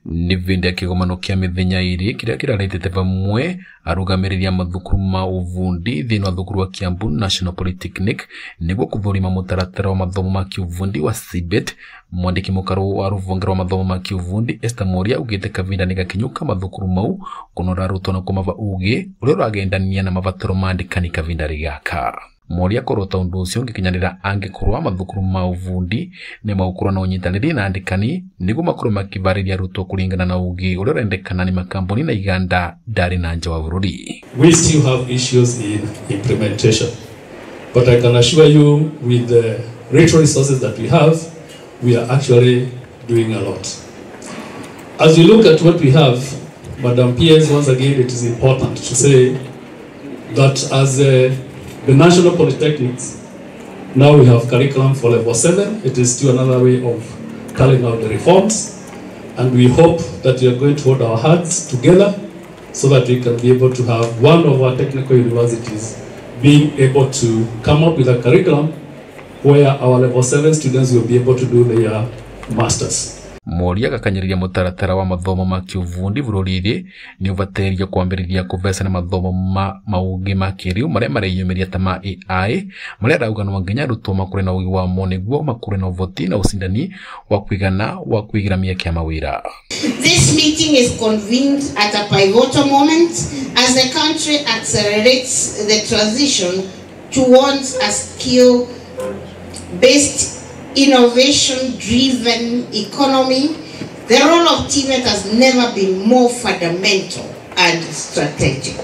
Nĩ vĩndĩ ya kĩgomano kĩa mĩthenya ĩrĩ kĩrĩa kĩraretete vamwe arũgamĩrĩri a mathukuru ma uvundi thĩinĩ wa thukuru wa Kiambu National Polytechnic nĩguo kũthũrima mũtaratara wa mathomo ma kĩuvundi wa CBET. Mwandĩki mũkaru wa rũhonge rwa mathomo ma kĩuvundi Esther Moria augĩte kavinda nĩ gakinyũka mathukuru mau kũnora arutwo na kũmava ũgĩ ũrĩa ũragendania na mabataro ma andĩkani kavinda gaka. Moria korota undu ucio ũngĩkinyanĩra angĩkorwo mathukuru ma uvundi nĩ magũkorwo na ũnyitanĩri na andĩkani nĩguo makorwo makĩvarĩria arutwo kũringana na ũgĩ ũrĩa ũrendekana nĩ makambuni na iganda ndarĩ na nja wa bũrũri. We still have issues in implementation, but I can assure you with the little resources that we have, we are actually doing a lot. As you look at what we have, Madam PS, once again it is important to say that as the National Polytechnics, now we have curriculum for level 7. It is still another way of carrying out the reforms, and we hope that we are going to hold our hearts together so that we can be able to have one of our technical universities being able to come up with a curriculum where our level 7 students will be able to do their masters. Moria gakanyĩrĩria mũtaratara wa mathomo ma kĩuvundi bũrũri-inĩ nĩ ũbatairie kwambĩrĩria kũvecana mathomo ma maũgĩ ma kĩrĩu marĩa mareyumĩria ta ma AI marĩa arauga no nginya arutwo makũre na ũgĩ wamo nĩguo makũre na ũvoti na ũcindani wa kũigana wa kũigĩra mĩeke ya mawĩra. This meeting is convened at a pivotal moment as the country accelerates the transition towards a skill-based, innovation-driven economy. The role of TVET has never been more fundamental and strategic.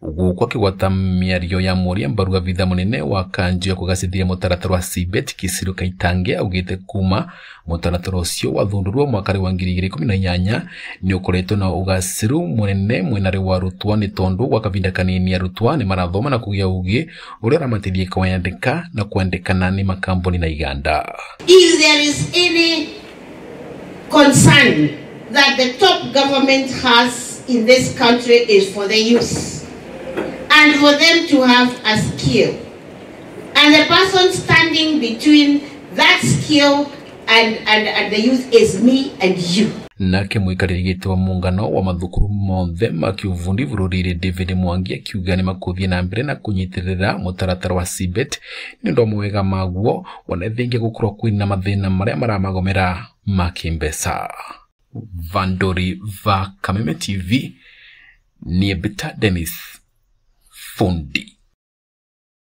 Gũkũ akĩgwata mĩario ya Moria mbaru abitha mũnene wa kanjũ ya kũgacĩrithia mũtaratara wa CBET Kisilu Kaitange augĩte kuma mũtaratara ũcio wathundũrwo mwaka wa 2018 nĩ ũkoretwo na ũgacĩru mũnene mwena wa arutwo nĩ tondũ gwa kavinda kanini arutwo nĩ marathoma na kũgĩa ũgĩ ũrĩa ũramateithia kwandĩka na kwandĩkana nĩ makambuni na iganda. If there is any concern that the top government has in this country is for the youth and for them to have a skill. And the person standing between that skill and the youth is me and you. Nake mũikarĩri gĩtĩ wa muungano wa mathukuru mothe ma kĩuvundi bũrũri-inĩ David Mwangi akiuga nĩ makũthiĩ na mbere na kũnyitĩrĩra mũtaratara wa CBET nĩ ũndũ wa mawega maguo ona thengia gũkorwo kwĩna mathĩna marĩa maramagomera ma kĩmbeca. Vandori va Kameme TV, niĩ Bita Dennis Fundi.